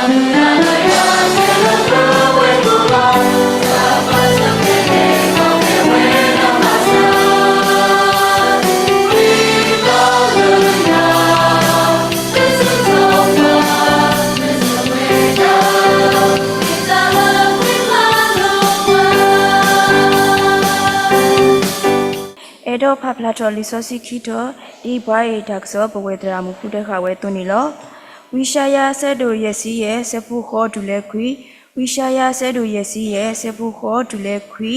အဲၣ်ဒိးဖးဖျါထီၣ်လံာ်စီဆှံခံတီၤ, ဒ်ပှၤအံၤတၢ်ကစီၣ် ပဝဲသရၣ်မုၣ်ဖူတဲဃာ်ဝဲအသိးန့ၣ်လီၤ. ဝံယၡါယၤအဆၢဒိၣ်ယဲၢ်ဆံယဲၢ် အဆၢဖိဃိးတုၤလၢခွံ, ဝံယၡါယၤအဆၢဒိၣ်ယဲၢ်ဆံယဲၢ် အဆၢဖိဃိးတုၤလၢခွံ,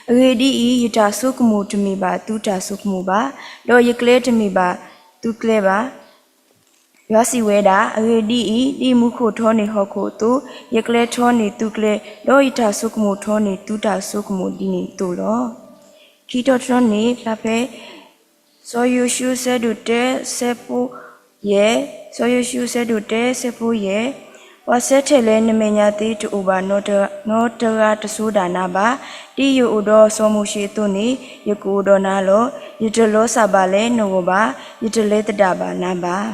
အဂ့ၢ်ဒ်အံၤ, ယတၢ်ဆိကမိၣ်တမ့ၢ်ဘၣ်သုတၢ်ဆိကမိၣ်ဘၣ်, ဒီးယကျဲတမ့ၢ်ဘၣ်သုကျဲဘၣ်. ယွၤစံးဝဲဒၣ်, အဂ့ၢ်ဒ်အံၤ, ဒ်မူခိၣ်ထီန့ၢ်ဟီၣ်ခိၣ်အသိး, ယကျဲထီန့ၢ်သုကျဲ, ဒီးယတၢ်ဆိကမိၣ်ထီန့ၢ်သုတၢ်ဆိကမိၣ်ဒ်န့ၣ်အသိးလီၤ. ခံတီၤတတီၤန့ၣ် ဖျါဖဲ စီၤယိၤၡူအဆၢဒိၣ်တၢ အဆၢဖိယဲၢ်, စီၤယိၤၡူအဆၢဒိၣ်တၢ အဆၢဖိယဲၢ်, ပှၤဆၢထၢၣ်လၢနမဲာ်ညါသ့တအိၣ်ဘၣ်, နီတဂၤတစိၤဒၣ်နၤဘၣ်. ဒ်ယအိၣ်ဒီးစီၤမိၤၡ့အသိးန့ၣ် ယကအိၣ်ဒီးနၤလီၤ. ယတလီၤစၢ်ဘၣ်လၢနဂီၢ်ဘၣ်, ယတလဲၤသဒၣ်ဘၣ်နၤဘၣ်.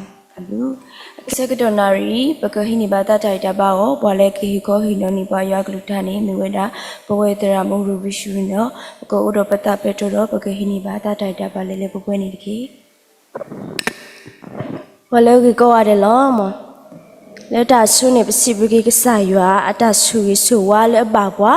အဆၢကတီၢ်နၣ်ရံၣ် ပကဟံးန့ၢ်ဘၣ်သးတၢ်ဂံၢ်တၢ်ဘါအီၤ, ပှၤလၢကဟ့ၣ်ခီဟ့ၣ်နီၤန့ၢ်ပှၤယွၤအကလုၢ်ကထါန့ၣ် မ့ၢ်ဝဲဒၣ် ပဝဲသရၣ်မုၣ်ရူၤဘံၡူရံန့ၣ်လီၤ. ပကအိၣ်ဒီးပသးပဲတြီဒီး ပကဟံးန့ၢ်ဘၣ်သးတၢ်ဂံၢ်တၢ်ဘါလၢလၢပှဲၤပှဲၤန့ၣ်တက့ၢ်. ပှၤလၢအဂ့ၤကိးဂၤဒဲးလီၤ. လၢတၢ်ဆိန့ၣ် ပစံးဘျုးက့ၤကစၢ်ယွၤ အတၢ်ဆိၣ်ဂ့ၤဆိၣ်ဝါလၢအဘၣ်ပှၤ,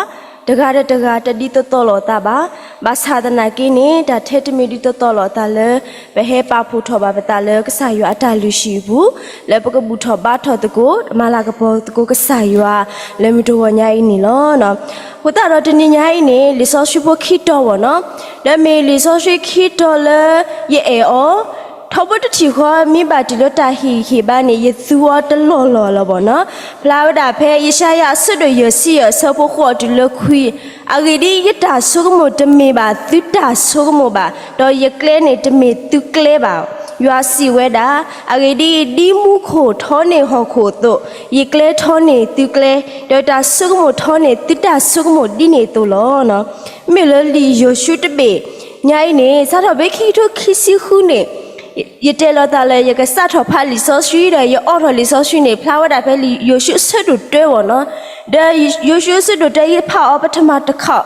တဂၤဒီးတဂၤတဒ်သိးသိးလိာ်အသးဘၣ်. ဘၣ်ဆၣ်သနာ်က့န့ၣ် တၢ်ထဲတမ့ၢ်ဒ်သိးသိးလိာ်အသးလၢ ပဟဲပာ်ဖှိၣ်ထီၣ်ဘၣ်ပသးလၢကစၢ်ယွၤအတၢ်လုၢ်ဟံၣ်အပူၤ, လၢပကဘူၣ်ထီၣ်ဘါထီၣ်သကိး မၤလၤကပီၤသကိးကစၢ်ယွၤ လၢမုၢ်တဂီၤညါအံၤန့ၣ်လီၤ. အဃိသတးဒီးတနံၤညါအံၤန့ၣ် လံာ်စီဆှံဖိခံတီၤဘၣ်နီၤ, ဒီးမ့ၢ်လံာ်စီဆှံခံတီၤလၢယအဲၣ်အီၤ ထီဘိတထံၣ်ဃီ မ့ၢ်ဘၣ်တုၤလၢတၢ်ဟ့ၣ်ဂံၢ်ဟ့ၣ်ဘါန့ၣ် ယသူအီၤတလီၢ်လီၢ်လီၤဘၣ်နီၤ. ဖျါဝဲဒၣ်ဖဲ ယၡါယၤအဆၢဒိၣ်ယဲၢ်ဆံယဲၢ် အဆၢဖိဃိးတုၤလၢခွံ, အဂ့ၢ်ဒ်အံၤ, ယတၢ်ဆိကမိၣ်တမ့ၢ်ဘၣ်သုတၢ်ဆိကမိၣ်ဘၣ်, ဒီးယကျဲန့ၣ်တမ့ၢ်သုကျဲဘၣ်. ယွၤစံးဝဲဒၣ်, အဂ့ၢ်ဒ်အံၤ, ဒ်မူခိၣ်ထီန့ၢ်ဟီၣ်ခိၣ်အသိး, ယကျဲထီန့ၢ်သုကျဲ, ဒီးယတၢ်ဆိကမိၣ်ထီန့ၢ်သုတၢ်ဆိကမိၣ်ဒ်န့ၣ်အသိးလီၤ. မ့ၢ်လၢလံာ်ယိၤၡူတဘ့ၣ်ညါအံၤန့ၣ် စးထီၣ်ဖဲခံကထိခံဆံဃုန့ၣ် ယတဲလီၤသးလၢ ယကစးထီၣ်ဖးလံာ်စီဆှံဒီး ယအိးထီၣ်လံာ်စီဆှံန့ၣ် ဖျါဝဲဒၣ်ဖဲလံာ်ယိၤၡူအဆၢဒိၣ်တၢဘၣ်နီၤ. ဒီးယိၤၡူအဆၢဒိၣ်တၢ ယဖးအီၤပထမတခီ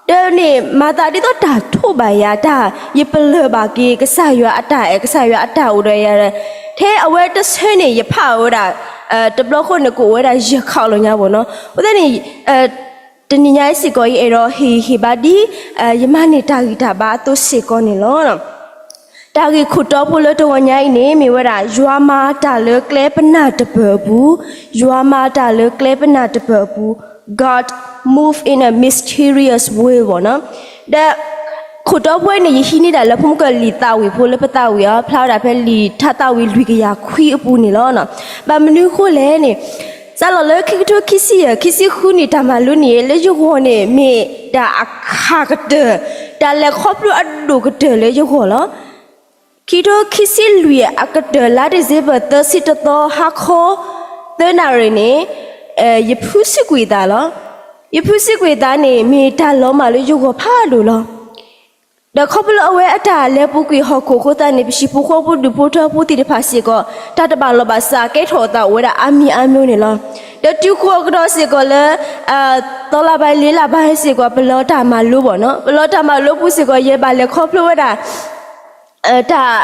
ဒီးန့ၣ် မၤသးဒ်သိးတၢ်ထိးဘၣ်ယၤ တၢ် ယပလၢၢ်ဘၣ်က့ၤ ကစၢ်ယွၤအတၢ်အဲၣ် ကစၢ်ယွၤအတၢ်အိၣ်ဒီးယၤ, ထဲအဝဲတဆၢန့ၣ် ယဖးအီၤဝဲဒၣ် တဘျီဃီန့ၣ် ကအိၣ်ဝဲဒၣ်ယဲၢ်ခီလီၤညါဘၣ်နီၤ. အဃိသတးန့ၣ် တနံၤညါအံၤစ့ၢ်ကီး ယအဲၣ်ဒိးဟ့ၣ်ဂံၢ်ဟ့ၣ်ဘါဒ် ယမၤန့ၢ်တၢ်ဂံၢ်တၢ်ဘါအသိးစ့ၢ်ကီးန့ၣ်လီၤ. တၢ်ဂ့ၢ်ခိၣ်တီဖိလၢတဂီၤညါအံၤန့ၣ် မ့ၢ်ဝဲဒၣ် ယွၤမၤတၢ်လၢကျဲပနၢ်တပၢၢ်အပူၤ, ယွၤမၤတၢ်လၢကျဲပနၢ်တပၢၢ်အပူၤ, God move in a mysterious way ဘၣ်နီၤ. ဒီး ခိၣ်တီဖိန့ၣ် ယဟံးန့ၢ်ဒၣ်လၢ ဖိမုၣ်ကီၤလံၢ်သးဝံၣ်ဖိလၢပသးဝံၣ်အီၤ ဖျါဝဲဒၣ်ဖဲလံာ်ထါသးဝံၣ်လွံၢ်ကယၤခွံအပူၤန့ၣ်လီၤ. ဘၣ်မနုၤအဃိလဲၣ်န့ၣ် စးလီၤလၢခံကထိခံဆံယဲၢ် ခံဆံဃုန့ၣ် တၢ်မၤလိန့ၣ် လၢယဂီၢ်န့ၣ် မ့ၢ်တၢ်အခးကတၢၢ်, တၢ်လဲၤခီဖျိအဒိၣ်ကတၢၢ်လၢယဂီၢ်လီၤ. ခံကထိခံဆံလွံၢ်အကတၢၢ် လါဒံၣ်စ့ဘၢၣ် သၢဆံတသီ ဟါခီ သၢနၣ်ရံၣ်န့ၣ် ယဖုစံးကွံာ်သးလီၤ. ယဖုစံးကွံာ်သးန့ၣ် မ့ၢ်တၢ်လီၤမၢ်လၢယဂီၢ်ဖးဒိၣ်လီၤ. ဒီးခီဖျိလၢအဝဲအတၢ်လဲၤပူၤကွံာ်ဟီၣ်ခိၣ်အဃိသတးန့ၣ် ပဟံၣ်ဖိဃီဖိဒူၣ်ဖိထၢဖိသ့ၣ်တဖၣ်စ့ၢ်ကီး တၢ်တဘၣ်လီၢ်ဘၣ်စးကဲထီၣ်အသးအိၣ်ဝဲဒၣ်အါမံၤအါမံၤန့ၣ်လီၤ. ဒီးတုၤဃီၤကဒီးစ့ၢ်ကီးလၢ သီလါဘါ လ့လါဘါစ့ၢ်ကီး ပလီၤတၢ်မၤလိဘၣ်နီၤ. ပလီၤတၢ်မၤလိပူၤစ့ၢ်ကီး ယဘၣ်လဲၤခီဖျိဝဲဒၣ် တၢ်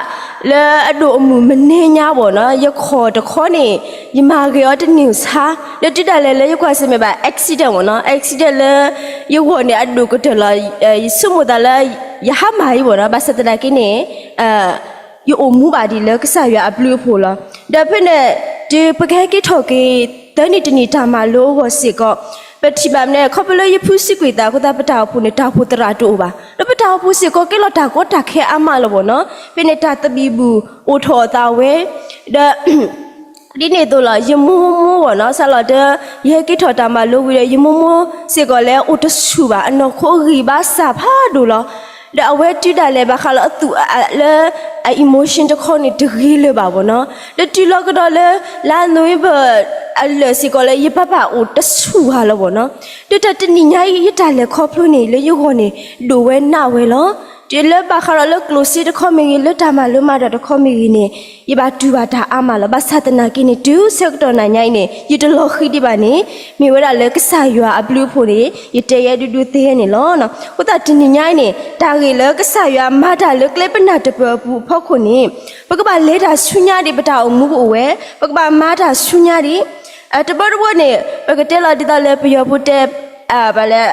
လၢအဒိၣ်အမုၢ်မနုၤညါဘၣ်နီၤ, ယခီၣ်တခီန့ၣ် ယမၤဂ့ၤအီၤတန့ၢ်ဆါ, ဒီးတုၤဒၣ်လဲာ်လၢယကွၢ်စ့ၢ်မ့ၢ်ဘၣ် accident ဘၣ်နီၤ, accident လၢယဂီၢ်န့ၣ်အဒိၣ်ကတၢၢ်လီၤ. ယဆိကမိၣ်သးလၢ ယဟါမၢ်အံၤဘၣ်နီၤ, ဘၣ်ဆၣ်သနာ်က့န့ၣ် ယအိၣ်မူဘၣ်ဒံးလၢကစၢ်ယွၤအဘျုးအဖှိၣ်လီၤ. ဒီးဖဲန့ၣ် တုၤပကဟဲက့ၤထီၣ်က့ၤ သၢနံၣ်တနံၣ်တၢ်မၤလိအဂီၢ်စ့ၢ်ကီး ပထံၣ်ဘၣ်မနုၤ ခီဖျိလၢယဖုစံးကွံာ်သးအဃိသတး ပတၢ်အိၣ်ဖှိၣ်န့ၣ် တၢ်အိၣ်ဖှိၣ်သရၣ်တအိၣ်ဘၣ်. ဒီးပတၢ်အိၣ်ဖှိၣ်စ့ၢ်ကီး ကဲလီၤတၢ်ကီတၢ်ခဲအါမးလီၤဘၣ်နီၤ. ဖဲန့ၣ်တၢ်သဘံၣ်ဘုၣ်အိၣ်ထီၣ်အသးဝဲ ဒီး ဒ်န့ၣ်အသိးလီၤ. ယမိၢ်မိၢ်ဘၣ်နီၤ စးလီၤတၢ် ယဟဲက့ၤထီၣ်တၢ်မၤလိဝံၤဒီး ယမိၢ်မိၢ်စ့ၢ်ကီးလၢအိၣ်တဆူၣ်ဘၣ်, အနီၢ်ခိဂံၢ်ဘါစၢ်ဖးဒိၣ်လီၤ. ဒီးအဝဲတုၤဒၣ်လဲာ်ဘၣ်ဃးလၢအသူၣ်လၢ အ emotion တခီန့ၣ် တဂ့ၤလၢၤဘၣ်ဘၣ်နီၤ. ဒီးတုၤလီၤကဒီးလၢ လါနိၣ်ဝ့ဘၢၣ်အလၢာ်စ့ၢ်ကီးလၢ ယပၢ်ပၢ်အိၣ်တဆူၣ်ဘၣ်လီၤဘၣ်နီၤ. ဒီးတၢ်တနံၤညါအံၤ ယတၢ်လဲၤခီဖျိန့ၣ် လၢယဂီၢ်န့ၣ် ဒိၣ်ဝဲနးဝဲလီၤ. လၢဘၣ်ဃးဒီးလၢကျိၣ်စ့တခီမ့ၢ်ဂ့ၤ, လၢတၢ်မၤလိမၤဒိးတခီမ့ၢ်ဂ့ၤန့ၣ်, ယဘၣ်တူၢ်ဘၣ်တၢ်အါမးလီၤ. ဘၣ်ဆၣ်သနာ်က့န့ၣ် တုၤဆၢကတီၢ်နၤညါအံၤန့ၣ် ယတလီၤဃံၤဒံးဘၣ်န့ၣ်, မ့ၢ်ဝဲဒၣ်လၢကစၢ်ယွၤအဘျုးအဖှိၣ်န့ၣ် ယတဲယဲဒူဒူသ့ဝဲန့ၣ်လီၤ. အဃိသတးတနံၤညါအံၤန့ၣ် တၢ်ဂ့ၢ်လၢကစၢ်ယွၤမၤတၢ်လၢကျဲပနၢ်တပၢၢ်အပူၤအဖီခိၣ်န့ၣ်, ပကဘၣ်လဲၤတၢ်ဆူညါဒံးပတၢ်အိၣ်မူကအိၣ်ဝဲ, ပကဘၣ်မၤတၢ်ဆူညါဒံး, တဘီတဘီန့ၣ် ပကတဲလီၤဒ်သိးလၢပယီၤဖိတဲ ပလဲ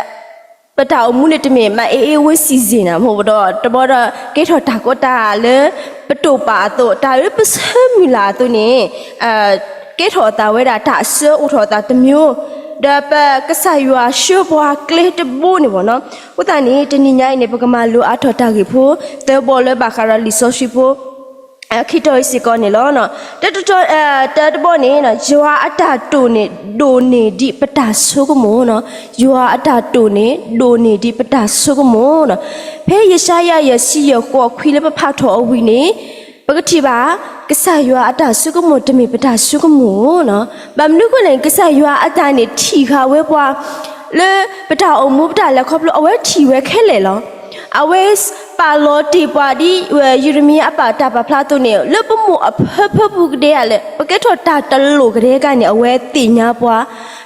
ပတၢ်အိၣ်မူန့ၣ်တမ့ၢ် မ့ၢ် အ့ၣ်အ့ၣ်ဝဲစံၣ်စ့ၣ်နၤ မ့ၢ်ဒီး တဘီဒီး ကဲထီၣ်တၢ်ကီတၢ်လၢ ပတိာ်ပာ်အသိး တၢ်လၢပဆၢမုၢ်လၢ်အသိးန့ၣ် ကဲထီၣ်အသးဝဲဒၣ်တၢ်အဆၢအိၣ်ထီၣ်အသးတမျိုး, ဒီးပကစၢ်ယွၤဆှၢပှၤကျဲတဘိန့ၣ်ဘၣ်နီၤ. အဃိသတးန့ၣ် တနံၤညါအံၤန့ၣ် ပကမၤလိအါထီၣ်တၢ်ဂ့ၢ်ဖိ သၢဘီလၢဘၣ်ဃးဒီးလံာ်စီဆှံဖိ ခံတီၤအံၤစ့ၢ်ကီးန့ၣ်လီၤ. တ တဘီန့ၣ် ယွၤအတၢ်တိာ်န့ၣ် ဒိၣ်န့ၢ်ဒံးပတၢ်ဆိကမိၣ်နီၤ. ယွၤအတၢ်တိာ်န့ၣ် ဒိၣ်န့ၢ်ဒံးပတၢ်ဆိကမိၣ်နီၤ. ဖဲယၡါယၤ ယဲၢ်ဆံယဲၢ် ဃိးခွံလၢပဖးထီၣ်အဝံၤန့ၣ် ပကထံၣ်ဘၣ် ကစၢ်ယွၤအတၢ်ဆိကမိၣ်တမ့ၢ်ပတၢ်ဆိကမိၣ်နီၤ. ဘၣ်မနုၤအဃိလဲၣ်န့ၣ် ကစၢ်ယွၤအတၢ်န့ၣ် ထံၣ်ဃာ်ဝဲပှၤ လၢပတၢ်အိၣ်မူပတၢ်လဲၤခီဖျိ အဝဲထံၣ်ဝဲခဲလၢာ်လီၤ. အဝဲပာ်လီၤတ့ၢ်ပှၤဒ် ယံးရမံယၤအပာ်တၢ်ပာ်ဖျါအသိးန့ၣ် လၢပမိၢ်အဖၢဖၢပူၤကဒဲဧါလဲၣ် ပကဲထီၣ်တၢ်တလိၣ်ကဒဲကန့ၣ် အဝဲသ့ၣ်ညါပှၤ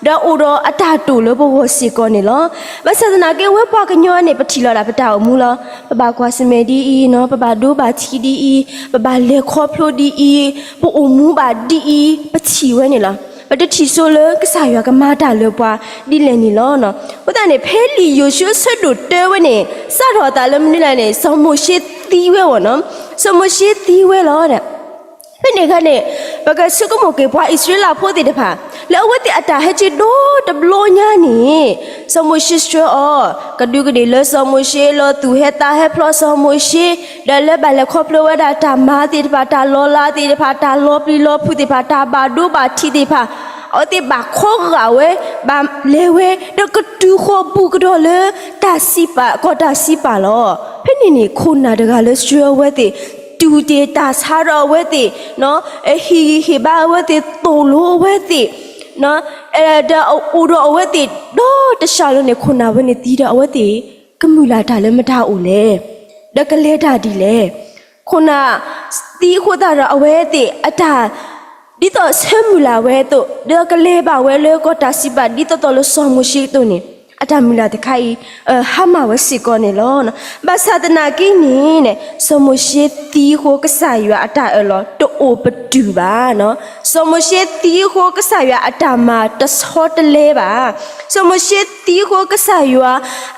ဒီးအိၣ်ဒီးအတၢ်တိာ်လၢပဂီၢ်စ့ၢ်ကီးန့ၣ်လီၤ. ဘၣ်ဆၣ်သနာ်က့ အဝဲပှၤကညီန့ၣ် ပထံၣ်လီၤဒၣ်ပတၢ်အိၣ်မူလီၤ. ပဘၣ်ကွၢ်ဆၢၣ်မဲာ်ဒ်အံၤနီၤ, ပဘၣ်ဒိဘၣ်ထံးဒ်အံၤ, ပဘၣ်လဲၤခီဖျိဒ်အံၤ, ပအိၣ်မူဘၣ်ဒ်အံၤ, ပထံၣ်ဝဲန့ၣ်လီၤ. ပတထံၣ်ဆိလၢကစၢ်ယွၤကမၤတၢ်လၢပှၤဒ်လဲၣ်န့ၣ်လီၤ. အဃိသတးန့ၣ် ဖဲလံာ်ယိၤၡူအဆၢဒိၣ်တၢဝဲန့ၣ် စးထီၣ်အသးလၢမနုၤလဲၣ်န့ၣ် စီၤမိၤၡ့သံဝဲဘၣ်နီၤ. စီၤမိၤၡ့သံဝဲလီၤ. ဖဲန့ၣ်အခါန့ၣ် ပကဆိကမိၣ်က့ၤပှၤအံၣ်စရ့လးဖိသ့ၣ်တဖၣ် လၢအဝဲသ့ၣ်အတၢ်ဟဲက့ၤဒီတဘျီညါန့ၣ် စီၤမိၤၡ့ဆှၢအီၤ ကဒူးကဒ့ၣ်လၢစီၤမိၤၡ့လီၤ သူၣ်ဟဲသးဟဲဖျိစီၤမိၤၡ့ ဒီးလၢဘၣ်လဲၤခီဖျိဝဲဒၣ်တၢ်မၤသ့ၣ်တဖၣ် တၢ်လီၤလးသ့ၣ်တဖၣ် တၢ်လီၤပျံၤလီၤဖုးသ့ၣ်တဖၣ် တၢ်ဘၣ်ဒိဘၣ်ထံးသ့ၣ်တဖၣ် အဝဲသ့ၣ်ဘၣ်ခီဂာ်ဝဲ ဘၣ်လဲၤဝဲ ဒီးကတုၤဃီၤဘူးကဒီးလၢ တၢ်စံးပာ် ကီၢ်တၢ်စံးပာ်လီၤ. ဖဲန့ၣ်န့ၣ် ခိၣ်နၢ်တဂၤလၢဆှၢအဝဲသ့ၣ် တူၢ်တ့ၢ်တၢ်ဆါဒီးအဝဲသ့ၣ် ဟ့ၣ်ဂံၢ်ဟ့ၣ်ဘါအဝဲသ့ၣ် သိၣ်လိအဝဲသ့ၣ် ဒီးအိၣ်ဒီးအဝဲသ့ၣ် ဒီတစှၤလီၤန့ၣ် ခိၣ်နၢ်ဝဲန့ၣ်သံဒီး အဝဲသ့ၣ်ကမုၢ်လၢ်တၢ်လၢမတၤအိၣ်လဲၣ် ဒီးကလဲၤတၢ်ဒ်လဲၣ်. ခိၣ်နၢ်သံအဃိသတးဒီး အဝဲသ့ၣ်အတၢ် ဒ်သိးဆၢမုၢ်လၢ်ဝဲအသိး ဒီးကလဲၤဘၣ်ဝဲလၢကီၢ်တၢ်စံးပာ် ဒ်သိးသိးလၢစီၤမိၤၡ့အသိးန့ၣ် အတၢ်မုၢ်လၢ်တခါအံၤ ဟါမၢ်ဝဲစ့ၢ်ကီးန့ၣ်လီၤ. ဘၣ်ဆၣ်သနာ်က့န့ၣ် စီၤမိၤၡ့သံအဃိ ကစၢ်ယွၤအတၢ်အၢၣ်လီၤ တအိၣ်ပတုာ်ဘၣ်. စီၤမိၤၡ့သံအဃိ ကစၢ်ယွၤအတၢ်မၤတဆီတလဲဘၣ်. စီၤမိၤၡ့သံအဃိ ကစၢ်ယွၤ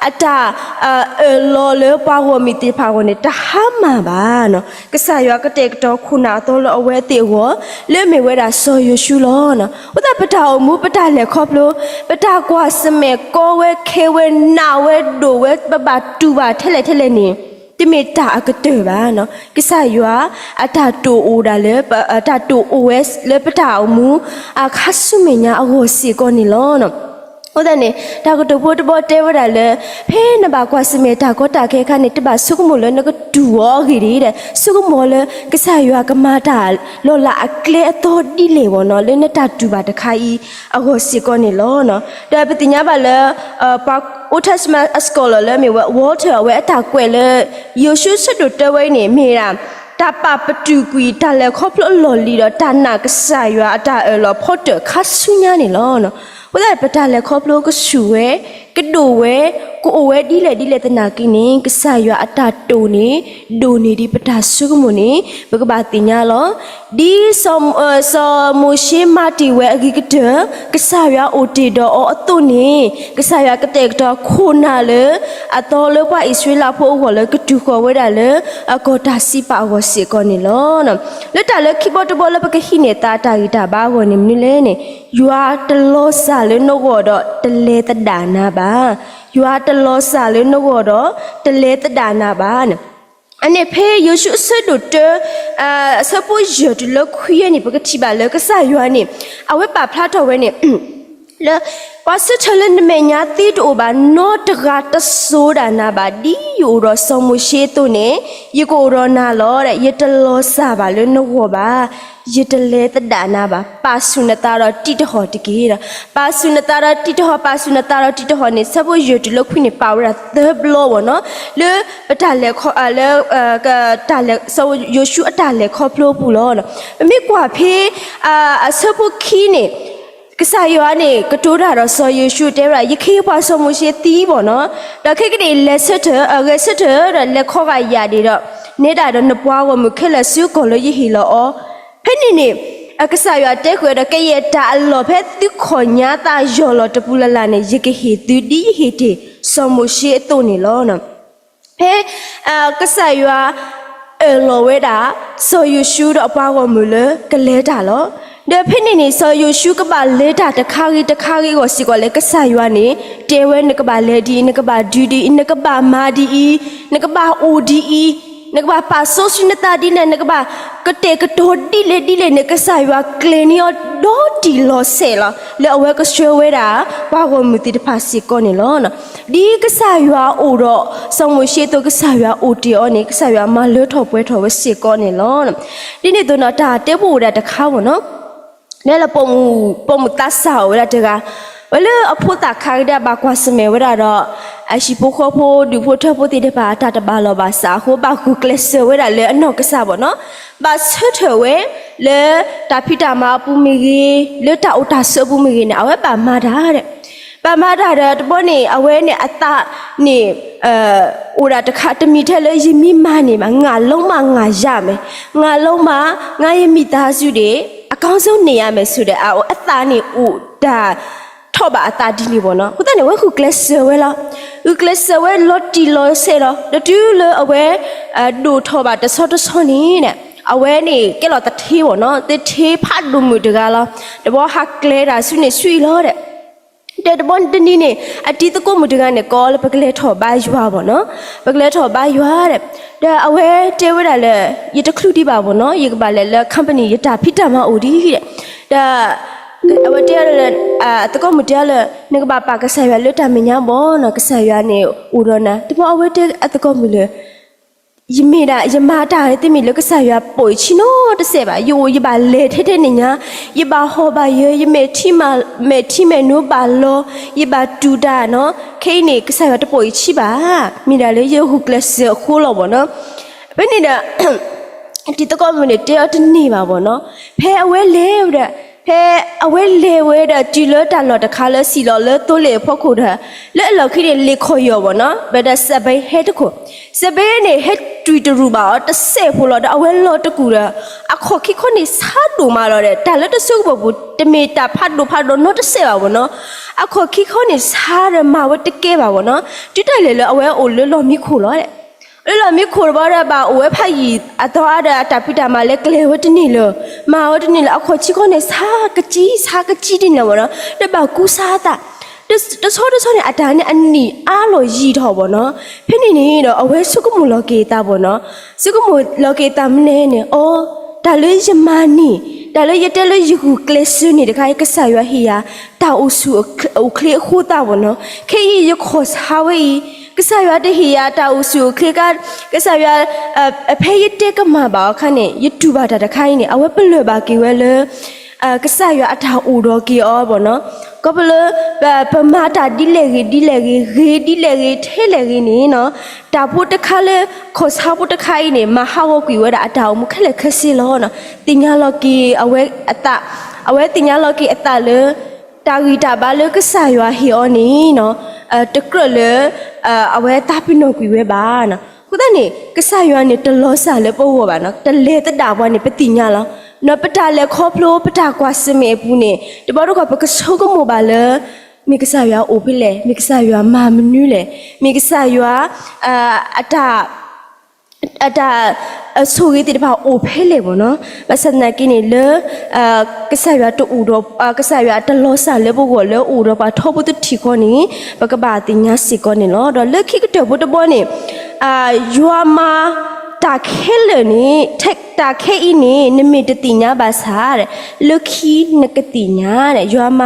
အတၢ်အၢၣ်လီၤလၢပှၤဂီၢ်မုၢ်သ့ၣ်တဖၣ်အဂီၢ်န့ၣ် တဟါမၢ်ဘၣ်. ကစၢ်ယွၤကတဲာ်ကတီၤခိၣ်နၢ်အသီလၢအဝဲသ့ၣ်အဂီၢ် လၢအမ့ၢ်ဝဲဒၣ်စီၤယိၤၡူလီၤ. အဃိသတး ပတၢ်အိၣ်မူ ပတၢ်လဲၤခီဖျိ ပတၢ်ကွၢ်ဆၢၣ်မဲာ်ကီဝဲခဲဝဲနးဝဲဒိၣ်ဝဲ ပဘၣ်တူၢ်ဘၣ်ထဲလဲၣ်ထဲလဲၣ်န့ၣ် တမ့ၢ်တၢ်အကတၢၢ်ဘၣ်. ကစၢ်ယွၤအတၢ်တိာ်အိၣ်ဒၣ်လၢ အတၢ်တိာ်အိၣ်ဝဲလၢပတၢ်အိၣ်မူ အခါဆူမဲာ်ညါအဂီၢ်စ့ၢ်ကီးန့ၣ်လီၤ. အဃိသတးန့ၣ် တၢ်ကတိၤဖိတဘီတဲဝဲဒၣ်လၢ ဖဲနဘၣ်ကွၢ်ဆၢၣ်မဲာ်တၢ်ကီတၢ်ခဲအခါန့ၣ် တဘၣ်ဆိကမိၣ်လၢနကတူၢ်အီၤအဂ့ၢ်ဒ်အံၤ, ဆိကမိၣ်လၢကစၢ်ယွၤကမၤတၢ်လီၤလးအကျဲအသီဒ်လဲၣ်ဘၣ်နီၤ လၢနတၢ်တူၢ်ဘၣ်တခါအံၤအဂီၢ်စ့ၢ်ကီးန့ၣ်လီၤ. ဒီးပသ့ၣ်ညါဘၣ်လၢ ပှၤ Old Testament scholar လၢမ့ၢ်ဝဲ Walter အဝဲအတၢ်ကွဲးလၢ ယိၤၡူအဆၢဒိၣ်တၢဝဲအံၤန့ၣ် မ့ၢ်ဒၣ် တၢ်ပာ်ပတုာ်ကွံာ်တၢ်လဲၤခီဖျိအလီၢ်လံၤဒီး တၢ်နာ်ကစၢ်ယွၤအတၢ်အၢၣ်လီၤဖီတၢၣ်ခါဆူညါန့ၣ်လီၤ. အဃိသတး ပတၢ်လဲၤခီဖျိကဆူၣ်ဝဲ, ကဒိၣ်ဝဲ, ကအိၣ်ဝဲဒ်လဲၣ်ဒ်လဲၣ်သနာ်က့န့ၣ် ကစၢ်ယွၤအတၢ်တိာ်န့ၣ် ဒိၣ်န့ၢ်ဒံးပတၢ်ဆိကမိၣ်န့ၣ် ပကဘၣ်သ့ၣ်ညါလီၤ. ဒ်စီၤမိၤၡ့မၤတ့ၢ်ဝဲအဂ့ၤကတၢၢ် ကစၢ်ယွၤအိၣ်တ့ၢ်ဒီးအီၤအသိးန့ၣ် ကစၢ်ယွၤကတဲာ်ကတီၤခိၣ်နၢ်လၢ အသီလၢပှၤအံၣ်စရ့လးဖိအဂီၢ်လၢကတုၤဃီၤဝဲဒၣ်လၢ အကီၢ်တၢ်စံးပာ်အဂီၢ်စ့ၢ်ကီးန့ၣ်လီၤ. လၢတၢ်လၢခံဘီတဘီလၢပကဟံးန့ၢ်သးတၢ်ဂံၢ်တၢ်ဘါအဂီၢ်န့ၣ်မနုၤလဲၣ်န့ၣ် ယွၤတလီၤစၢ်လၢနဂီၢ်ဒီးတလဲၤသဒၣ်နၤဘၣ်. ယွၤတလီၤစၢ်လၢနဂီၢ်ဒီး တလဲၤသဒၣ်နၤဘၣ်န့ၣ် အန့ၣ်ဖဲယိၤၡူအဆၢဒိၣ်တၢ အဆၢဖိယဲၢ်တုၤလၢခွံန့ၣ် ပကထံၣ်ဘၣ်လၢကစၢ်ယွၤန့ၣ် အဝဲပာ်ဖျါထီၣ်ဝဲန့ၣ် လၢ ပှၤဆၢထၢၣ်လၢနမဲာ်ညါသ့တအိၣ်ဘၣ် နီတဂၤတစိၤဒၣ်နၤဘၣ် ဒ်ယအိၣ်ဒီးစီၤမိၤၡ့အသိးန့ၣ် ယကအိၣ်ဒီးနၤလီၤ. ယတလီၤစၢ်ဘၣ်လၢနဂီၢ်ဘၣ်. ယတလဲၤသဒၣ်နၤဘၣ်, ပာ်ဆူၣ်နသးဒီးတံးတဟီၣ်တက့ၢ်. ပာ်ဆူၣ်နသးဒီးတံးတဟီၣ်, ပာ်ဆူၣ်နသးဒီးတံးတဟီၣ်န့ၣ် ဆၢဖိယဲၢ်တုၤလၢခွံန့ၣ် ပာ်ဝဲဒၣ်သၢဘျီဘၣ်နီၤ, လၢ ပတၢ်လဲၤခီ လၢ တၢ်လဲၤ စီၤယိၤၡူအတၢ်လဲၤခီဖျိအပူၤလီၤ. ပမ့ၢ်ကွၢ်ဖဲ အဆၢဖိခံန့ၣ် ကစၢ်ယွၤန့ၣ် ကတိၤတၢ်ဒီးစီၤယိၤၡူ တဲဝဲဒၣ် ယခ့ယပှၤစီၤမိၤၡ့သံဘၣ်နီၤ, ဒီးခဲကနံၣ်အံၤ လဲၤဆၢထၢၣ်, ဂဲၤဆၢထၢၣ်ဒီးလဲၤခီဂာ်ယၣ်ဒံးဒီး နဲဒၣ်ဒီးနပှၤဂီၢ်မုၢ်ခဲလၢာ်ဆူကီၢ်လၢယဟ့ၣ်လီၤအီၤ. ဖဲန့ၣ်န့ၣ် ကစၢ်ယွၤတဲဃုာ်ဒီး ကယဲၢ်တၢ်အလီၢ်ဖဲသုခီၣ်ညါသးယီၢ်လီၤတပူၤလၢ်လၢ်န့ၣ် ယကဟ့ၣ်သုဒ်ယဟ့ၣ်တ့ၢ်စီၤမိၤၡ့အသိးန့ၣ်လီၤ. ဖဲ ကစၢ်ယွၤ အၢၣ်လီၤဝဲဒၣ် စီၤယိၤၡူဒီးအပှၤဂီၢ်မုၢ်လၢကလဲၤတၢ်လီၤ. ဒီးဖဲန့ၣ်န့ၣ် စီၤယိၤၡူကဘၣ်လဲၤတၢ်တခါဂ့ၤတခါဂ့ၤအဂီၢ်စ့ၢ်ကီးလၢ ကစၢ်ယွၤန့ၣ် တဲဝဲ နကဘၣ်လဲၤဒ်အံၤ, နကဘၣ်ဒုးဒ်အံၤ, နကဘၣ်မၤဒ်အံၤ, နကဘၣ်အိၣ်ဒ်အံၤ, နကဘၣ်ပာ်စီဆှံနသးဒ်န့ၣ်, နကဘၣ်ကတဲာ်ကတီၤဒ်လဲၣ်ဒ်လဲၣ်န့ၣ် ကစၢ်ယွၤကျဲၤန့ၢ်အီၤဒီတံၢ်လီၤဆဲးလီၤ. လၢအဝဲကဆှၢဝဲဒၣ် ပှၤဂီၢ်မုၢ်သ့ၣ်တဖၣ်စ့ၢ်ကီးန့ၣ်လီၤ. ဒ်ကစၢ်ယွၤအိၣ်ဒီး စီၤမိၤၡ့အသိး ကစၢ်ယွၤအိၣ်တ့ၢ်အီၤန့ၣ် ကစၢ်ယွၤမၤလၢထီၣ်ပှဲၤထီၣ်ဝဲစ့ၢ်ကီးန့ၣ်လီၤ. ဒ်န့ၣ်အသိးန့ၣ် တၢ်တဲပူအိၣ်ဝဲဒၣ်တခါဘၣ်နီၤ, လၢလၢ ပိာ်မုၣ်သးစၢ်အိၣ်ဝဲဒၣ်တဂၤ, ဝဲလၢအဖိသၣ်ခါကဒါဘၣ်ကွၢ်ဆၢၣ်မဲာ်ဝဲဒၣ်ဒီး အဟံၣ်ဖိဃီဖိ ဒူၣ်ဖိထၢဖိသ့ၣ်တဖၣ် တၢ်တဘၣ်လီၢ်ဘၣ်စးအဃိ ဘၣ်ဂုာ်ကျဲးစၢးဝဲဒၣ်လၢအနီၢ်ကစၢ်ဘၣ်နီၤ, ဘၣ်ဆၢထၢၣ်ဝဲ လၢတၢ်ဖံးတၢ်မၤအပူၤမ့ၢ်ဂ့ၤ, လၢတၢ်အိၣ်တၢ်ဆိးအပူၤမ့ၢ်ဂ့ၤန့ၣ် အဝဲဘၣ်မၤတၢ်ဒီး ဘၣ်မၤတၢ်ဒီးတဘျီန့ၣ် အဝဲန့ၣ်အသးန့ၣ် အိၣ်ဒၣ်တခါ တမံၤထဲလၢ ယမ့ၢ်မၤန့ၢ်ဘၣ် ငါလုံးမငါရမယ်, ငါလုံးမ ငါရဲ့မိသားစုတွေ အကောင်းဆုံးနေရမယ်ဆိုတဲ့ အသးန့ၣ်အိၣ်ဒၣ် ထီၣ်ဘၣ်အသးဒ်န့ၣ်ဘၣ်နီၤ. အဃိသတးန့ၣ် အဝဲဂုာ်ကျဲးစၢးဝဲလီၤ. ဂုာ်ကျဲးစၢးဝဲလီၤတံၢ်လီၤဆဲးလီၤ. ဒီးတုၤလၢအဝဲ ဒိၣ်ထီၣ်ဘၣ်တဆီတဆီန့ၣ် အဝဲန့ၣ် ကဲလီၤသထ့ဘၣ်နီၤ, သထ့ဖးဒိၣ်မုၣ်တဂၤလီၤ. တဘျီဟးကျဲတၢ်ဆူန့ၣ်ဆူအံၤလီၤဒီး ဒီးတဘျီတနံၤန့ၣ် အတံၤသကိးမုၣ်တဂၤန့ၣ် ကိးလၢပကလဲၤထီၣ်ဘါယွၤဘၣ်နီၤ, ပကလဲၤထီၣ်ဘါယွၤဒီး ဒီးအဝဲတဲဝဲဒၣ်လၢ ယတချုးဒံးဘၣ်ဘၣ်နီၤ, ယကဘၣ်လဲၤလၢ company ယတၢ်ဖံးတၢ်မၤအိၣ်ဒံးဒီး ဒီး အဝဲတဲလၢ သကိးမုၣ်တဲလၢ နကဘၣ်ပာ်ကစၢ်ယွၤလၢတၢ်မဲာ်ညါဘၣ်နီၤ, ကစၢ်ယွၤန့ၣ်အိၣ်ဒီးနၤ. တဘျီအဝဲတဲအသကိးမုၣ်လၢ ယမ့ၢ်ဒၣ် ယမၤတၢ်တမ့ၢ်လၢကစၢ်ယွၤပိာ်ယခံနီတစဲးဘၣ်. ယအိၣ်ယဘၣ်လဲၤထဲထဲန့ၣ်ညါ, ယဘၣ်ဟီၣ်ဘၣ်ယၢၤ, ယမဲာ်ထံမဲာ်နိဘၣ်လီၤ, ယဘၣ်တူၢ်တၢ်နီၤ. ခဲအံၤန့ၣ် ကစၢ်ယွၤတပိာ်ယခံဘၣ်. မ့ၢ်ဒၣ်လၢယဂုာ်ကျဲးစၢးအဃိလီၤဘၣ်နီၤ. ဖဲန့ၣ်ဒီး တံၤသကိးမုၣ်န့ၣ် တဲအီၤတန့ၢ်ဘၣ်ဘၣ်နီၤ. ဖဲအဝဲလဲၤဝဲဒီး ဖဲအဝဲလဲၤဝဲဒီး တုၤလၢတၢ်လီၢ်တခါလၢစံၣ်လီၤလၢသိလ့ၣ်အဖီခိၣ်ဒီး လၢအလီၢ်ခံန့ၣ် လ့ၣ်ခီၣ်ယီၢ်ဘၣ်နီၤ, ဝဲဒၣ်စဲးဘ့ဟဲတခိၣ်, စဲးဘ့န့ၣ် ဟဲတွံၢ်တရူးဘၣ်အီၤတစဲးဖိလီၤ. ဒီးအဝဲလီၤတကူၣ်ဒီး အခီၣ်ခံခီန့ၣ် ဆါဒိၣ်မးလီၤဒီး တၢ်လၢတဆိကမိၣ်ပူၤ တမ့ၢ်တၢ်ဖးဒိၣ်ဖးဒီးနီတစဲးဘၣ်ဘၣ်နီၤ. အခီၣ်ခံခီန့ၣ် ဆါဒီးမၤဝဲတကဲဘၣ်ဘၣ်နီၤ. တုၤတၢ်လဲၤလၢအဝဲအိၣ်လၢလီၢ်မံခိၣ်လီၤ. လၢလီၢ်မံခိၣ်တဘျီဒီး ဘၣ်အိၣ်ဝဲဖးယံာ်အသီအါဒီး အတၢ်ဖံးတၢ်မၤလၢကျဲၤဝဲတန့ၢ်လၢၤ, မၤဝဲတန့ၢ်လၢၤ, အခီၣ်ခံခီန့ၣ် ဆါကကံ ဆါကကံဒ်န့ၣ်ဘၣ်နီၤ, ဒီးဘၣ်ကူစါအသး, တဆီတဆီန့ၣ် အတၢ်န့ၣ်အနံၣ်အါလီၤယံာ်ထီၣ်ဘၣ်နီၤ. ဖဲန့ၣ်န့ၣ်ဒီး အဝဲဆိကမိၣ်လီၤက့ၤအသးဘၣ်နီၤ, ဆိကမိၣ်လီၤက့ၤအသးမနုၤလဲၣ်န့ၣ် အိ တၢ်လၢယမၤန့ၣ်, တၢ်လၢယတဲလၢယဂုာ်ကျဲးစၢးန့ၣ်တခါအံၤ ကစၢ်ယွၤဟ့ၣ်ယၤ တၢ်အိၣ်ဆူၣ်အိၣ်ချ့အဃိသတးဘၣ်နီၤ. ခဲအံၤယခီၣ်ဆါဝဲအံၤ ကစၢ်ယွၤတဟ့ၣ်ယၤတၢ်အိၣ်ဆူၣ်အိၣ်ချ့ကါ, ကစၢ်ယွၤ ဖဲယတဲကမၣ်ဘၣ်အခါန့ၣ် ယတူၢ်ဘၣ်တၢ်တခါအံၤန့ၣ် အဝဲပလၢၢ်ဘၣ်က့ၤဝဲလၢ ကစၢ်ယွၤအတၢ်အိၣ်ဒီးက့ၤအီၤဘၣ်နီၤ. ခီဖျိလၢ ပမၤတၢ်ဒ်လဲၣ်ဂ့ၤဒ်လဲၣ်ဂ့ၤ, ဂ့ၤဒ်လဲၣ်ဂ့ၤ, ထဲလဲၣ်ဂ့ၤန့ၣ်နီၤ, တၢ်ဖိတခါလၢ ခီၣ်ဆါဖိတခါအံၤန့ၣ် မၤဟးဂီၤကွံာ်ဝဲဒၣ်အတၢ်အိၣ်မူခဲလၢာ်ခဲဆ့လီၤနီၤ. သ့ၣ်ညါလီၤက့ၤအဝဲအသး, အဝဲသ့ၣ်ညါလီၤက့ၤအသးလၢ တၢ်ဂံၢ်တၢ်ဘါလၢကစၢ်ယွၤဟ့ၣ်အီၤန့ၣ်နီၤ, တကြၢးလၢ အဝဲသးပ့ၤနီၣ်ကွံာ်ဝဲဘၣ်နီၤ. အဃိသတးန့ၣ် ကစၢ်ယွၤန့ၣ် တလီၤစၢ်လၢပဂီၢ်ဘၣ်နီၤ, တလဲၤသဒၣ်ပှၤန့ၣ် ပသ့ၣ်ညါလီၤ. ပတၢ်လဲၤခီဖျိ ပတၢ်ကွၢ်ဆၢၣ်မဲာ်အပူၤန့ၣ် တဘျီတခီၣ်ပကဆိကမိၣ်ဘၣ်လၢ မ့ၢ်ကစၢ်ယွၤအိၣ်ဖဲလဲၣ်, မ့ၢ်ကစၢ်ယွၤမၤမနုၤလဲၣ်, မ့ၢ်ကစၢ်ယွၤ အတၢ် အတၢ် အဆိၣ်ဂ့ၤသ့ၣ်တဖၣ်အိၣ်ဖဲလဲၣ်ဘၣ်နီၤ. ဘၣ်ဆၣ်သနာ်က့န့ၣ်လၢ ကစၢ်ယွၤတအိၣ်ဒီး ကစၢ်ယွၤတလီၤစၢ်လၢပဂီၢ်လၢအိၣ်ဒီးပှၤထီဘိသထံၣ်ဃီန့ၣ် ပကဘၣ်သ့ၣ်ညါစ့ၢ်ကီးန့ၣ်လီၤ. ဒီးလၢခံကတၢၢ်ဖိတဘျီန့ၣ် ယွၤမၤတၢ်ခဲလၢာ်န့ၣ် တၢ်ခဲအံၤန့ၣ် နမ့ၢ်တသ့ၣ်ညါဘၣ်ဆၣ် လၢခံနကသ့ၣ်ညါ, ယွၤမ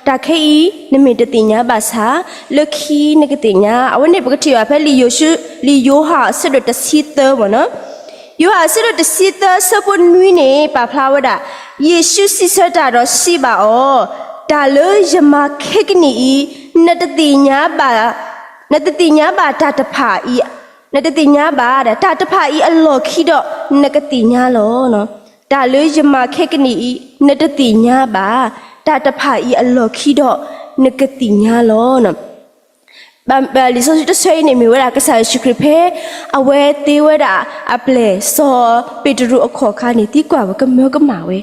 ၤတၢ်ခဲအံၤ နမ့ၢ်တသ့ၣ်ညါဘၣ်ဆၣ် လၢခံနကသ့ၣ်ညါ. အဝဲန့ၣ်ပကထံၣ်ဘၣ်ဖဲလံာ်ယိၤဟၣ်အဆၢဒိၣ်တဆံသၢဘၣ်နီၤ. ယိၤဟၣ်အဆၢဒိၣ်တဆံသၢအဆၢဖိနွံန့ၣ် ပာ်ဖျါဝဲဒၣ်, ယ့ၣ်ၡူးစံးဆၢတၢ်ဒီးစံးဘၣ်အီၤ, တၢ်လၢယမၤခဲကနံၣ်အံၤ, နတသ့ၣ်ညါဘၣ်, နတသ့ၣ်ညါဘၣ်တၢ်တဖၣ်အံၤ, နတသ့ၣ်ညါဘၣ် တၢ်တဖၣ်အံၤအလီၢ်ခံဒီး နကသ့ၣ်ညါလီၤ. တၢ်လၢယမၤခဲကနံၣ်အံၤ နတသ့ၣ်ညါဘၣ်, တၢ်တဖၣ်အံၤအလီၢ်ခံဒီး နကသ့ၣ်ညါလီၤ. လံာ်စီဆှံတဆၢအံၤန့ၣ် မ့ၢ်ဝဲဒၣ်ကစၢ်ယ့ၣ်ၡူးခရံာ်ဖဲ အဝဲသ့ဝဲဒၣ်အပျဲၢ်စီၤပ့းတရူးအခီၣ်အခါန့ၣ် သံကွၢ်ဝဲကမၢကမၣ်ဝဲ,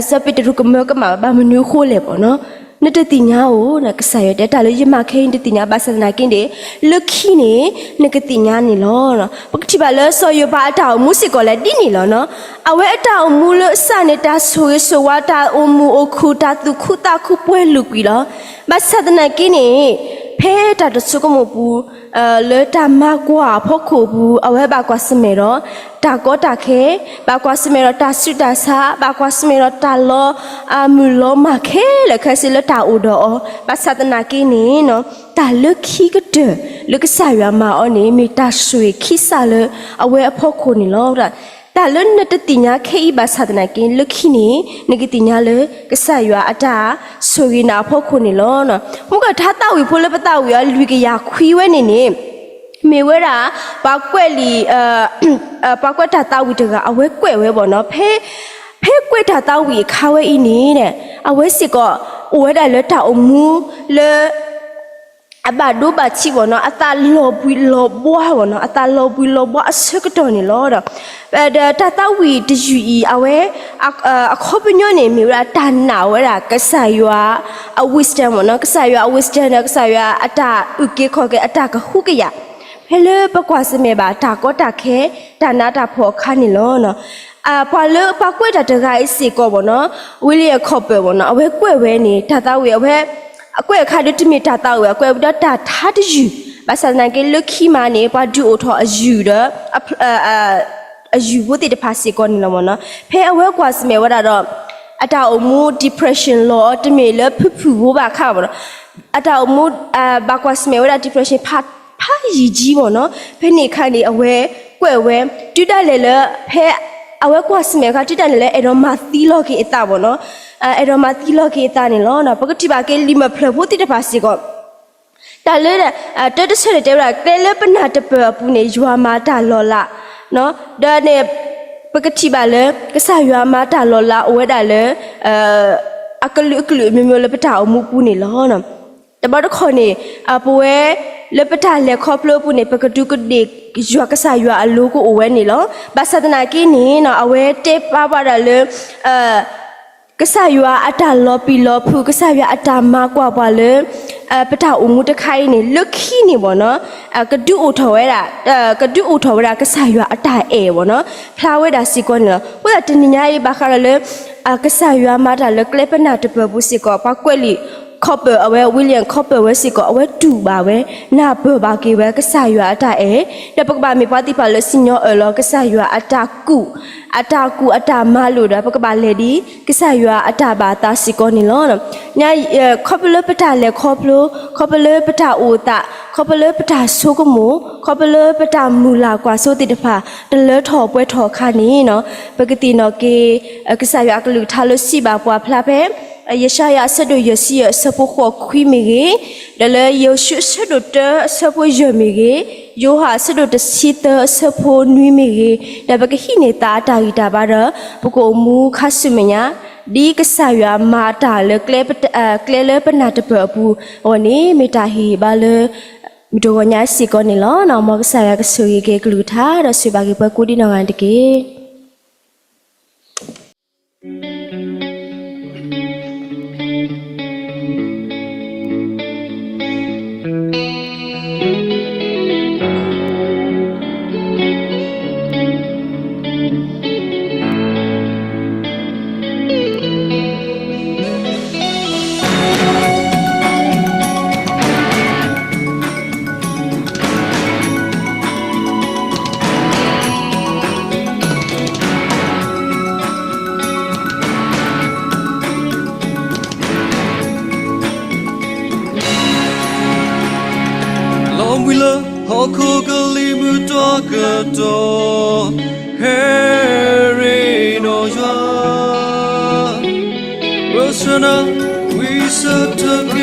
စီၤပ့းတရူးကမၢကမၣ်ဝဲ ဘၣ်မနုၤအဃိလဲၣ်ဘၣ်နီၤ, နတသ့ၣ်ညါဧိၤ ကစၢ်ယွၤတဲ တၢ်လၢယမၤခဲအံၤ နတသ့ၣ်ညါ ဘၣ်ဆၣ်သနာ်က့န့ၣ် လၢခံန့ၣ် နကသ့ၣ်ညါန့ၣ်လီၤ. ပကထံၣ်ဘၣ်လၢစီၤယိၤဘးအတၢ်အိၣ်မူစ့ၢ်ကီးလဲၣ်ဒ်န့ၣ်လီၤနီၤ, အဝဲအတၢ်အိၣ်မူလၢအစၢ်န့ၣ် တၢ်ဆိၣ်ဂ့ၤဆိၣ်ဝါ တၢ်အိၣ်မူအိၣ်ခုၣ် တၢ်သူၣ်ခုသးခုပှဲၤလုာ်ကွံာ်လီၤ. ဘၣ်ဆၣ်သနာ်က့န့ၣ် ဖဲတၢ်တဆိကမိၣ်ပူၤ လၢတၢ်မၤကွၢ်အဖီခိၣ်ပူၤ အဝဲဘၣ်ကွၢ်ဆၢၣ်မဲာ်ဒီး တၢ်ကီတၢ်ခဲ, ဘၣ်ကွၢ်ဆၢၣ်မဲာ်ဒီးတၢ်ဆူးတၢ်ဆါ, ဘၣ်ကွၢ်ဆၢၣ်မဲာ်ဒီးတၢ်လီၤ မုၢ်လီၤမၢ်ခဲလၢာ်ခဲဆ့လၢတၢ်အိၣ်ဒီးအီၤ, ဘၣ်ဆၣ်သနာ်က့န့ၣ် တၢ်လၢခံကတၢၢ်လၢကစၢ်ယွၤမၤအီၤန့ၣ် မ့ၢ်တၢ်ဆိၣ်ဂ့ၤခံစးလၢအဝဲအဖီခိၣ်န့ၣ်လီၤ. တၢ်လၢနတသ့ၣ်ညါခဲအံၤ ဘၣ်ဆၣ်သနာ်က့ လၢခံန့ၣ် နကသ့ၣ်ညါလၢကစၢ်ယွၤအတၢ်ဆိၣ်ဂ့ၤနၤအဖီခိၣ်န့ၣ်လီၤ. မ့ၢ်ကထါသးဝံၣ်ဖိလၢပသးဝံၣ်အီၤလွံၢ်ကယၤခွံဝဲန့ၣ်န့ၣ် မ့ၢ်ဝဲဒၣ် ပှၤကွဲးလံာ် ပှၤကွဲးတၢ်သးဝံၣ်တဂၤ အဝဲကွဲးဝဲဘၣ်နီၤ, ဖဲ ဖဲကွဲးတၢ်သးဝံၣ်အခါဝဲအံၤန့ၣ် အဝဲစ့ၢ်ကီး အိၣ်ဝဲဒၣ်လၢတၢ်အိၣ်မူလၢ အဘၣ်ဒိဘၣ်ထံးဘၣ်နီၤ, အသးလီၤဘှံးလီၤဘှါဘၣ်နီၤ, အသးလီၤဘှံးလီၤဘှါအဆၢကတီၢ်န့ၣ်လီၤ. ဒီးတၢ်သးဝံၣ်တယုၢ်အံၤ အဝဲ အခီပညီန့ၣ် မ့ၢ်ဝဲဒၣ်တၢ်နာ်ဝဲဒၣ်ကစၢ်ယွၤအ wisdom မ့ၢ်နီၤ, ကစၢ်ယွၤအ wisdom ဒီး ကစၢ်ယွၤအတၢ်အုၣ်က့ၤခီၣ်က့ၤ အတၢ်ကဟုကယာ် ဖဲလၢပကွၢ်ဆၢၣ်မဲာ်ဘၣ်တၢ်ကီတၢ်ခဲ တၢ်နးတၢ်ဖှီၣ်အခါန့ၣ်လီၤ. ပှၤလၢပှၤကွဲးတၢ်တဂၤအံၤစ့ၢ်ကီးဘၣ်နီၤ, William Cowper ဘၣ်နီၤ, အဝဲကွဲးဝဲန့ၣ် တၢ်သးဝံၣ်အဝဲ အကွဲးအခါဒီးတမ့ၢ်တၢ်သးဝံၣ် အကွဲးဝဲဒီးတၢ်ထါတယုၢ်, ဘၣ်ဆၣ်သနာ်က့လၢခံမးန့ၣ် ပှၤဒုးအိၣ်ထီၣ်အယုၢ်ဒီး အယုၢ်ဖိသ့ၣ်တဖၣ်စ့ၢ်ကီးန့ၣ်လီၤမ့ၢ်နီၤ. ဖဲအဝဲကွၢ်ဆၢၣ်မဲာ်ဝဲဒၣ်ဒီး အတၢ်အိၣ်မူ depression လီၤအီၤ တမ့ၢ်လၢဖုၣ်ဖုၣ်ဖိဘၣ်အခါဘၣ်နီၤ, အတၢ်အိၣ်မူ ဘၣ်ကွၢ်ဆၢၣ်မဲာ်ဝဲဒၣ် depression ဖး ဖးယံာ်ကံမ့ၢ်နီၤ. ဖဲန့ၣ်အခါန့ၣ် အဝဲကွဲးဝဲ တုၤဒၣ်လဲာ်လၢ ဖဲအဝဲကွၢ်ဆၢၣ်မဲာ်အခါ တုၤဒၣ်လဲာ်လၢအဲၣ်ဒိးမၤသံလီၤက့ၤအသးဘၣ်နီၤ, အဲၣ်ဒိးမၤသံလီၤက့ၤအသးန့ၣ်လီၤ. ပကထံၣ်ဘၣ်က့ၤလံာ်မဲာ်ဖျၢၣ်ဖိသ့ၣ်တဖၣ်စ့ၢ်ကီး တၢ်လၢ တၢ်တဆၢန့ၣ်တဲဝဲဒၣ် ကျဲလၢပနၢ်တပၢၢ်အပူၤန့ၣ် ယွၤမၤတၢ်လီၤလး, ဒီးန့ၣ် ပကထံၣ်ဘၣ်လၢ ကစၢ်ယွၤမၤတၢ်လီၤလးအိၣ်ဝဲဒၣ်လၢ အကလုာ်ကလုာ်အမျိုးမျိုးလၢပတၢ်အိၣ်မူပူၤန့ၣ်လီၤ. တဘျီတခီၣ်န့ၣ် ပဝဲလၢပတၢ်လဲၤခီဖျိအပူၤန့ၣ် ပကဒူးကဒ့ၣ်ယွၤကစၢ်ယွၤအလိၤကအိၣ်ဝဲန့ၣ်လီၤ. ဘၣ်ဆၣ်သနာ်က့န့ၣ် အဝဲတဲပာ်ပှၤဒၣ်လၢ ကစၢ်ယွၤအတၢ်လီၤပျံၤလီၤဖုး ကစၢ်ယွၤအတၢ်မၤကွၢ်ပှၤလၢ ပတၢ်အိၣ်မူတခါအံၤန့ၣ် လၢခံန့ၣ်ဘၣ်နီၤ ကဒုးအိၣ်ထီၣ်ဝဲဒၣ် ကဒုးအိၣ်ထီၣ်ဝဲဒၣ်ကစၢ်ယွၤအတၢ်အဲၣ်ဘၣ်နီၤ ဖျါဝဲဒၣ်စ့ၢ်ကီးန့ၣ်လီၤ. အဃိသတးတနံၤညါအံၤ ဘၣ်ဃးဒီးလၢ ကစၢ်ယွၤမၤတၢ်လၢကျဲပနၢ်တပၢၢ်ပူၤစ့ၢ်ကီး ပှၤကွဲးလံာ် Cowper အဝဲ William Cowper ဝဲစ့ၢ်ကီး အဝဲတူၢ်ဘၣ်ဝဲ နၢ်ပၢၢ်ဘၣ်က့ၤဝဲကစၢ်ယွၤအတၢ်အဲၣ် ဒီးပကဘၣ်မ့ၢ်ပှၤသ့ၣ်တဖၣ်လၢစံၣ်ညီၣ်အၢၣ်လီၤကစၢ်ယွၤအတၢ်ကူၣ် အတၢ်ကူၣ်အတၢ်မၤလိာ်ဒီး ပကဘၣ်လဲၤဒ်ကစၢ်ယွၤအတၢ်ဘၣ်အသးစ့ၢ်ကီးန့ၣ်လီၤ. ခီဖျိလၢပတၢ်လဲၤခီဖျိ ခီဖျိလၢပတၢ်အိၣ်သး ခီဖျိလၢပတၢ်ဆိကမိၣ် ခီဖျိလၢပတၢ်မုၢ်လၢ်ကွၢ်စိသ့ၣ်တဖၣ် တလၢထီၣ်ပှဲၤထီၣ်အခါန့ၣ် ပကသ့ၣ်နီၣ်က့ၤ ကစၢ်ယွၤအကလုၢ်ကထါလၢစံးဘၣ်ပှၤဖျါဖဲ ယၡါယၤအဆၢဒိၣ်ယဲၢ်ဆံယဲၢ်အဆၢဖိဃိးခွံမ့ၢ်ဂ့ၤ, ဒီးလၢယိၤၡူအဆၢဒိၣ်တၢအဆၢဖိယဲၢ်မ့ၢ်ဂ့ၤ, ယိၤဟၣ်အဆၢဒိၣ်တဆံသၢအဆၢဖိနွံမ့ၢ်ဂ့ၤ, ဒီးပကဟံးန့ၢ်သးအတၢ်ဂံၢ်တၢ်ဘါဒီး ပကအိၣ်မူခါဆူမဲာ်ညါ ဒ်ကစၢ်ယွၤမၤတၢ်လၢ ကျဲလၢပနၢ်တပၢၢ်အပူၤ အဝဲန့ၣ်မ့ၢ်တၢ်ဟ့ၣ်ဘါလၢ မုၢ်တဂီၤညါစ့ၢ်ကီးန့ၣ်လီၤ. မ်ကစၢ်ယွၤကဆိၣ်ဂ့ၤက့ၤကလုၢ်ကထါ ဒီးဆိၣ်ဂ့ၤဘၣ်က့ၤပှၤကိးဒံးနီၢ်ဂၤတက့ၢ်. လီၤဘှံးလၢဟီၣ်ခိၣ်ကလံၤမုၢ်တွၤကတီၢ် ဟဲရ့ၣ်နီၢ်ယွၤ, ပဆှၢနၤ ဝံသးစူၤ